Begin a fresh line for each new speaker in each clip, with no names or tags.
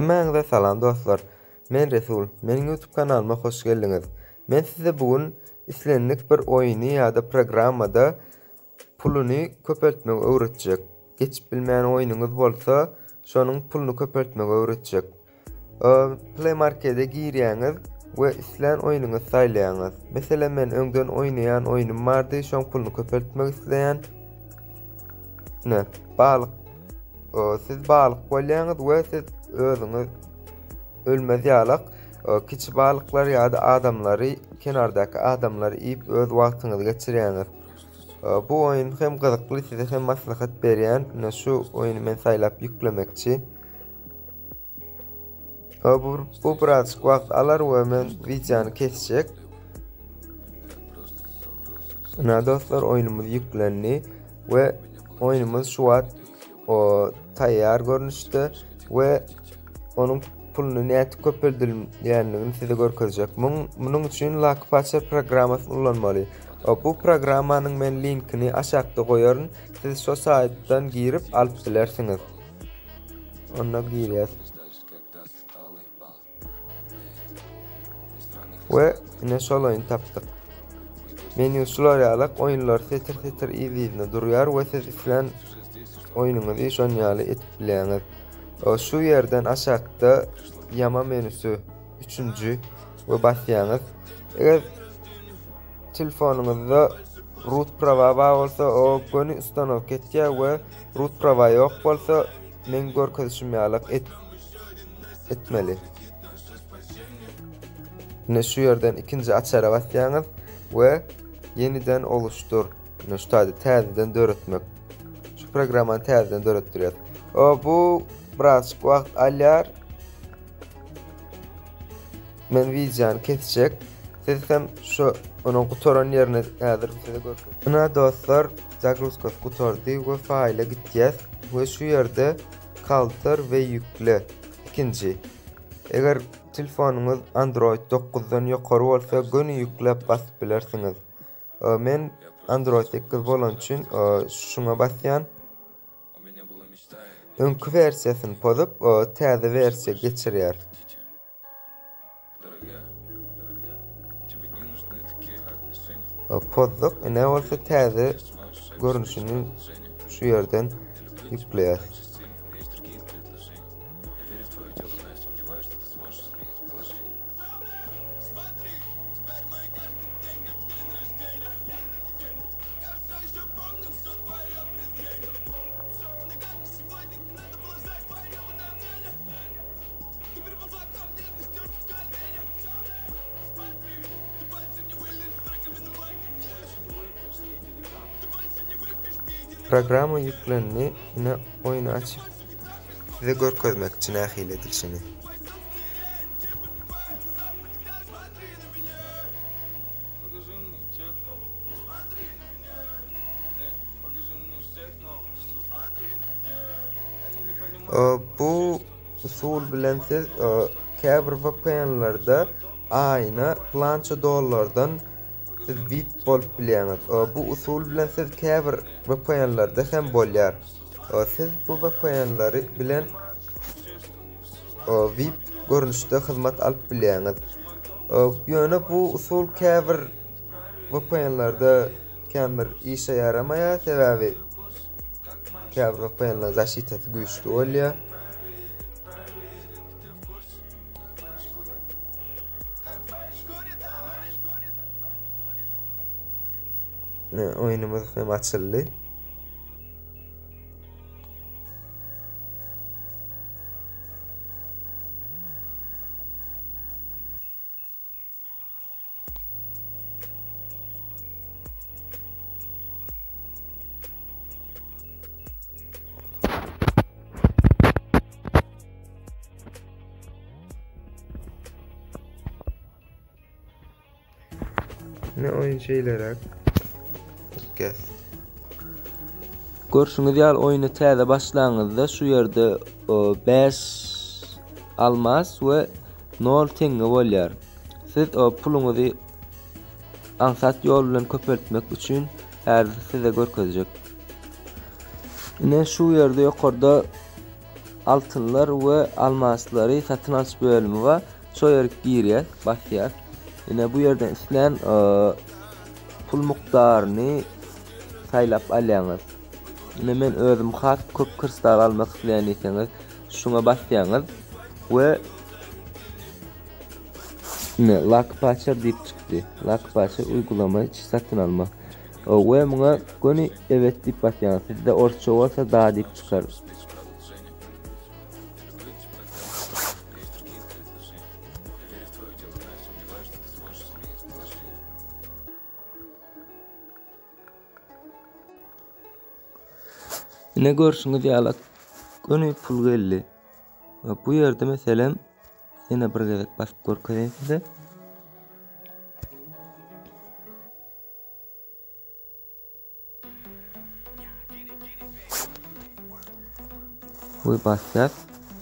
Hemmäňize salam dostlar. Men Resul. Meniň YouTube kanalyma hoş geldiňiz. Men size bu gün islendik bir oýny ýa-da programmada puluny köpeltmegi öwretjek. Geçip bilmeýän oýnuňyz bolsa, şonuň puluny köpeltmegi öwretjek. Play Markete girýäňiz we islän oýnuňyzy saýlaýaňyz. Meselem men öňden oýnaýan oýnum bardy, şoň puluny köpeltmek isleýän. Ine, balyk. Siz balyk bolýaňyz we siz özüňiz ölmez ýalak kiçi balyklar ýa-da adamlary, kenardaky adamlary iýip öz wagtyňyzy geçirýäňiz. Bu oýun hem gyzykly, size hem maslahat berýän. Ine şu oýny men saýlap ýüklemekçi. Bu, bu birazcık wagt alar we men wideony kesjek. Ina dostlar oýnumyz ýüklendi we oýnumyz şu wagt o taýýar görnüşde we onuň puluny nädip köpeldilýändigini size görkezjek. Munuň üçin Lucky Patcher programmasyny ulanmaly. Bu programmanyň men linkini aşakda goýaryn. Siz şo saýtdan girip alyp bilersiňiz. Onda girýäs. We ine şol oýun tapdyk. Menýu şular ýalak oýunlar setir-setir yz-yzyna durýar we siz islän oýnuňyzy şon ýaly edip bilýäňiz. Şu ýerden aşakda ýama menüsü üçünji we basýaňyz. Eger telefonyňyzda root prawa bar bolsa o göni ustanowka etýär we root prawa ýok bolsa meň görkezişim ýalak et etmeli. Ine şu ýerden ikinji açara basýaňyz we ýeniden oluşdur. Ine şu taýda täzeden döretmek. Şu programmany täzeden döretdirýär. O bu birazcık wagt alýar. Men wideony kesjek. Siz hem şu onuň gutaran ýerini häzir size görkezeyim. Ine dostlar, zagruzkasy gutardy we faýla gitýäs we şu ýerde kaldyr we ýükle. Ikinji. Eger telefonyňyz Android 9-dan ýokary bolsa, göni ýükläp basyp bilersiňiz. Men Android 8 bolany üçin şuňa basýan. Öňki wersiýasyny pozup, täze wersiýa geçirýär. Pozduk, ine bolsa täze görnüşini şu ýerden ýükleýär. Programma ýüklendi. Ine oýny açyp size görkezmekçi nähili edilişini. Bu usul bilen siz käbir VPN-lerde aýyna plança dollardan siz VIP bolup bilýäňiz. Bu usul bilen siz käbir VPN-lerde hem bolýar. Siz bu VPN-leri bilen VIP görnüşde hyzmat alyp bilýäňiz. Ýöne bu usul käbir VPN-lerde kän bir işe ýaramaýar, sebäbi käbir VPN-ler zaşitasy güýçli bolýar. Ne oýnumyz hem açyldy. Ne oýun şeýleräk. Kes. Görşüňiz ýaly oýny täze başlaňyzda şu ýerde 5 almaz we 0 teňňe bolýar. Siz puluňyzy aňsat ýol bilen köpeltmek üçin häzir size görkezjek. Ine şu ýerde ýokarda. altynlar we almaslary satyn alyş bölümi bar. Şo ýere girýäs, basýas. Ine bu ýerden islän pul mukdaryny saýlap alýaňyz. Ine men özüm has köp kristal almak isleýän diýseňiz, şuňa basýaňyz we ine Lucky Patcher diýip çykdy. Lucky Patcher uygulama içi satyn alma. We muňa göni evet diýip basýaňyz. Sizde orsça bolsa da diýip çykar. Ine görşüňiz ýaly göni pul geldi. Bu ýerde meselem ýene bir gezek basyp görkezeýin size. We basýas.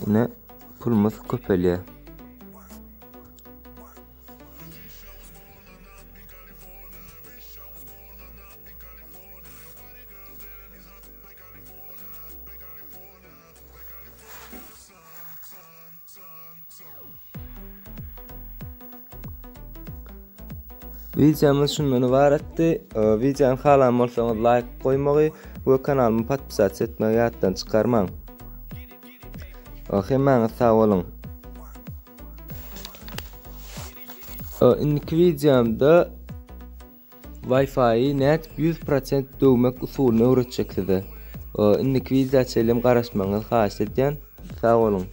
Ine pulumyz köpelýär. Wideomyz şundan ybaratdy. Wideony halan bolsaňyz laýk goýmagy we kanalymy podpisasiýa etmegi ýatdan çykarmaň. Hemmäňiz sag boluň. Indiki wideomda Wi-Fi-i nädip 100% döwmek usulyny öwretjek size. Indiki wideo çenli garaşmagyňyzy haýyş edýän. Sag boluň.